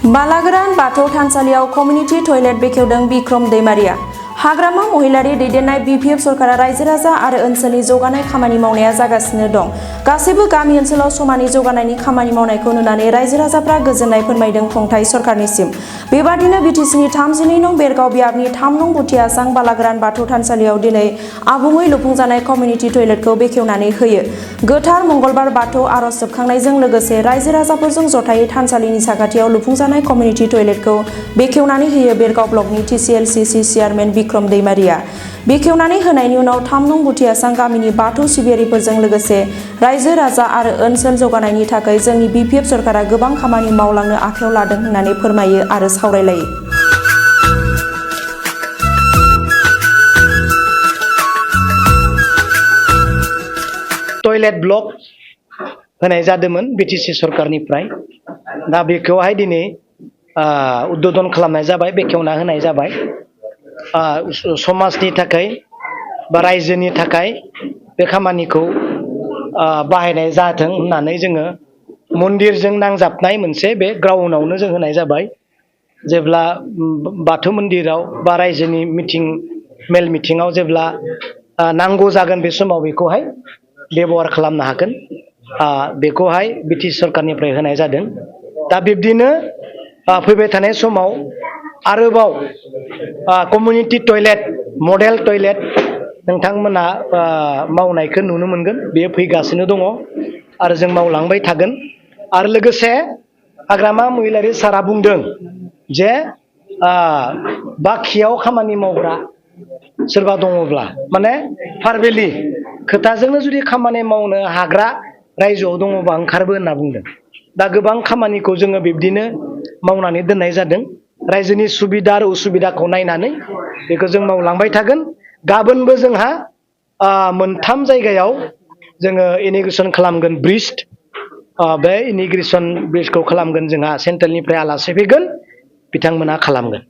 बालागोरान बाथौ थानसालियाव community toilet बेखेवदों Bikram Daimaria. हाग्रामा महिलारि दैदेननाय BPF सरकारा रायजो राजा आरो ओनसोलनि जौगानाय खामानि मावनाया जागासिनो दं। गासैबो गामि ओनसोलाव समानै जौगानायनि खामानि मावनायखौ नुनानै रायजो राजाफ्रा गोजोननाय फोरमायदों खुंथाय सरकारनिसिम। बेबादिनो बिटिसिनि 32 नं बेरगाव बियाबनि 3 नं बुथियासां बालागोरान बाथौ थानसालियाव दिनै आबुङै लुफुंजानाय कमिउनिटि टयलेटखौ बेखेवनानै होयो। गोथार मंगलबार बाथौ आरज जोबखांनायजों लोगोसे रायजो राजाफोरजों जथायै थानसालिनि साखाथियाव लुफुंजानाय कमिउनिटि टयलेटखौ बेखेवनानै होयो बेरगाव ब्लकनि टिसिएलसिसि चेयारमेन बिक्रम दैमारिया। बेखेवनानै होनायनि उनाव 3 नं बुथियासां गामिनि बाथौ सिबियारिफोरजों लोगोसे रायजो राजा आरो ओनसोल जौगानायनि थाखाय जोंनि बिपिएफ सरकारा गोबां खामानि मावलांनो आखायाव लादों होननानै फोरमायो आरो सावरायलायो। टयलेट ब्लक होनाय जादोंमोन बिटिसि सरकारनिफ्राय। दा बेखौहाय दिनै उद्बोधन खालामनाय जाबाय, बेखेवना होनाय जाबाय। समाजनि थाखाय बा रायजोनि थाखाय बे खामानिखौ बाहायनाय जाथों होननानै जोङो मन्दिरजों नांजाबनाय मोनसे बे ग्राउन्डआवनो जों होनाय जाबाय। जेब्ला बाथौ मन्दिराव बा रायजोनि मेल मिटिङाव जेब्ला नांगौ जागोन बे समाव बेखौहाय बेबहार खालामनो हागोन। बेखौहाय बिटिसि सरकारनिफ्राय होनाय जादों। दा बिब्दिनो फैबाय थानाय समाव आरोबाव कमिउनिटि टयलेट, मडेल टयलेट नोंथांमोना मावनायखौ नुनो मोनगोन। बेयो फैगासिनो दङ आरो जों मावलांबाय थागोन। आरो लोगोसे हाग्रामा महिलारि सारा बुंदों जे बाखियाव खामानि मावग्रा सोरबा दङब्ला माने फारबेलि खोथाजोंनो जुदि खामानि मावनो हाग्रा रायजोआव दङबा ओंखारबो होनना बुंदों। दा गोबां खामानिखौ जोङो बिब्दिनो मावनानै दोननाय जादों। रायजोनि सुबिदा आरो उसुबिदाखौ नायनानै बेखौ जों मावलांबाय थागोन। गाबोनबो जोंहा 3 जायगायाव जोङो इनिग्रेसन खालामगोन ब्रिज। बे इनिग्रेसन ब्रिजखौ खालामगोन जोंहा सेन्ट्रेलनिफ्राय आलासि फैगोन, बिथांमोना खालामगोन।